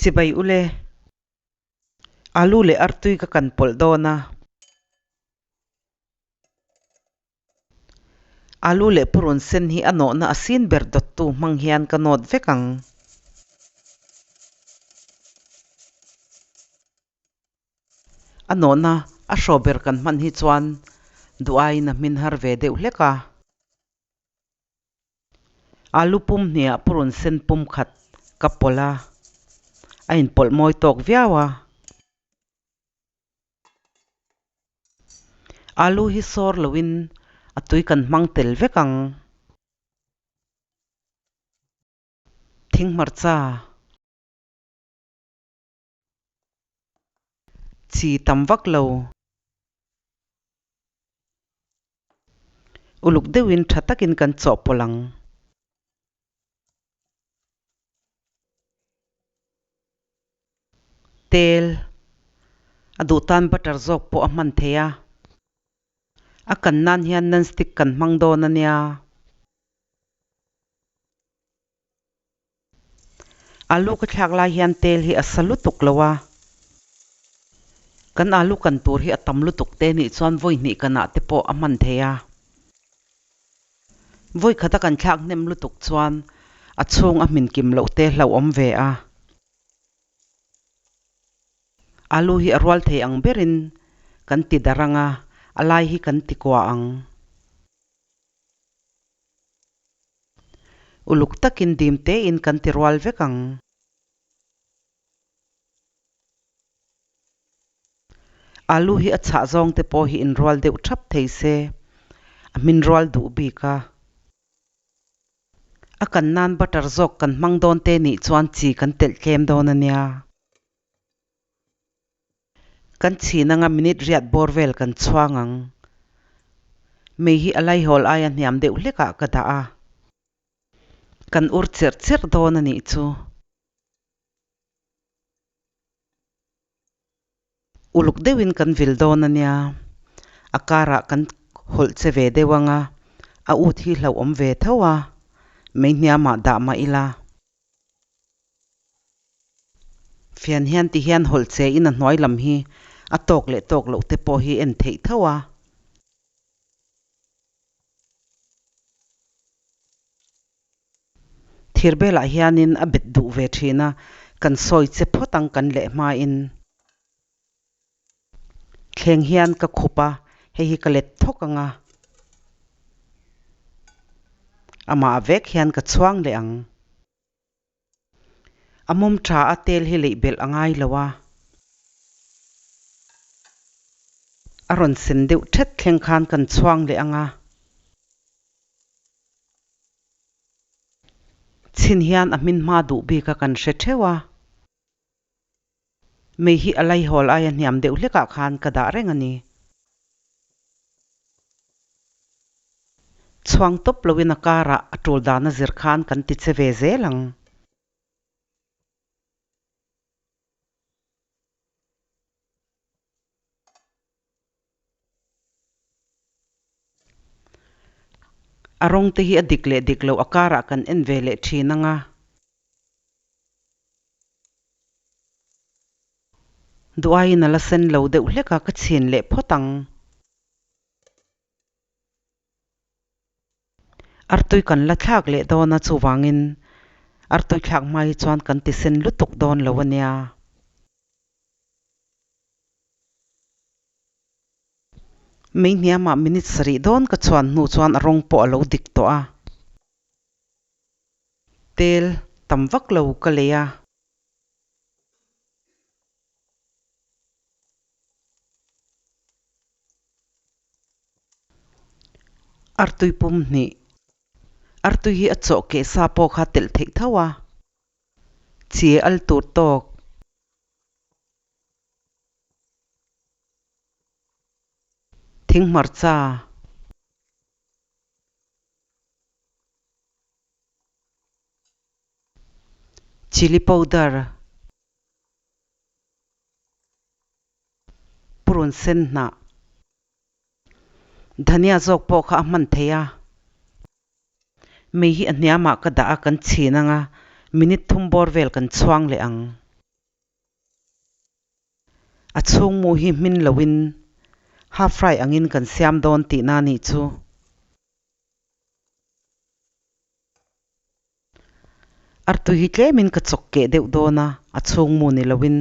Chibai ule. Alu leh artui ka kan pawlh dawn a. Alu leh purun sen hi a nawhna a sin ber dawttu hmang hian ka nawt vek ang. A nawhna a hraw ber kan hman hi chuan duh aiin a hmin har ve deuh hlek a. Alu pum hniah purun sen pum khat ka pawlh a, a inpawlh mawi tawk viau a. Alu hi sawr loin a tui kan hmang tel vek ang. Thing hmarcha. Chi tam vak lo. Uluk deuhin tha takin kan chawhpawlh ang. Tel, a duh tan butter zawk pawh a hman thei a. A kan nan hian nonstick kan hmang dawn a nia. Alu ka thlak lai hian tel hi a sa lutuk lo a. Kan alu kan tur hi a tam lutuk te nih chuan vawi hnih kanah te pawh a hman thei a. Vawi khata kan thlak hnem lutuk chuan a chhung a hmin kim loh te hlauhawm ve a. Alu hi a rual thei ang berin kan ti darh ang a, a lai hi kan ti kua ang. Uluk takin dim tein kan ti rual vek ang. Alu hi a chhah zawng te pawh hi inrual deuh thap thei se, a hmin rual duh bik a. A kan nan butter zawk kan hmang dawn te nih chuan chi kan telh tlem dawn a nia. Kan chhin anga minute riat bawr vel kan chhuang ang. Mei hi a laihawl aia hniam deuh hlekah ka dah a. Kan ur cherh cherh dawn a nih chu. Uluk deuhin kan vil dawn a nia. A karah kan hawlh che ve deuh anga a ut hi hlauhawm ve tho a, mei hniamah dah mah ila. Fian hian ti hian hawlh che in a hnuai lam hi a tawk leh tawk loh te pawh hi en theih tho a. Thir belah hianin a bet duh ve thin a, kan sawi che phawt ang kan leh hmain. Thleng hian ka khup a, hei hi ka let thawk ang a. Amah vek hian ka chhuang leh ang. A mawm tha a tel hi leih belh a ngai lo a. A rawn sen deuh thet thleng khan kan chhuang leh ang a. Chhin hian a hmin hma duh bik a kan hre theuh a. Mei hi a laihawl aia hniam deuh hlekah khan ka dah reng a ni. Chhuang tawp loin a karah a tul dana zir khan kan ti che ve zel ang. A rawng te hi a dik leh dik lo a karah kan en ve leh thin ang a. Duaiin a la sen lo deuh hlek a, ka chhin leh phawt ang. Artui kan la thlak leh dawn a, chuvangin artui thlak hma hi chuan kan ti sen lutuk dawn lo a nia. Mei hniamah minute sarih dawn ka chhuan hnu chuan a rawng pawh a lo dik tawh a. Tel tam vak lo ka lei a. Artui pum hnih. Artui hi a chawh keh sa pawh kha telh theih tho a. Chi al tur tawk. Thing hmarcha. Chilli powder. Purun sen hnah. Dhania zawk pawh kha a hman thei a. Mei hi a hniamah ka dah a, kan chhin ang a, minute thum bawr vel kan chhuang leh ang. A chhung mu hi hmin loin half fry angin kan siam dawn tihna a nih chu. Artui hi tlemin ka chawk keh deuh dawn a, a chhung mu ni loin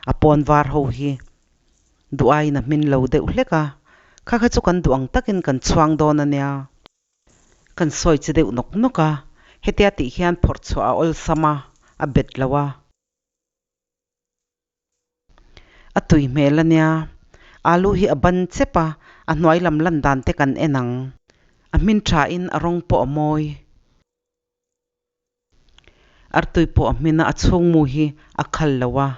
a pawn var ho hi duh aiin a hmin lo deuh hlek a, kha kha chu kan duh ang takin kan chhuang dawn a nia. Kan sawi che deuh nawk nawk a, hetia tih hian phawrh chhuah a awlsam a, a bet lo a. A tui hmel a nia, alu hi a ban chep a, a hnuai lam lan dan te kan en ang. A hmin thain a rawng pawh a mawi. Artui pawh a hmin a, a chhung mu hi a khal lo a.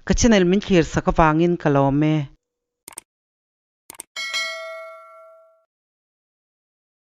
Ka channel min thlir sak avangin ka lawm e.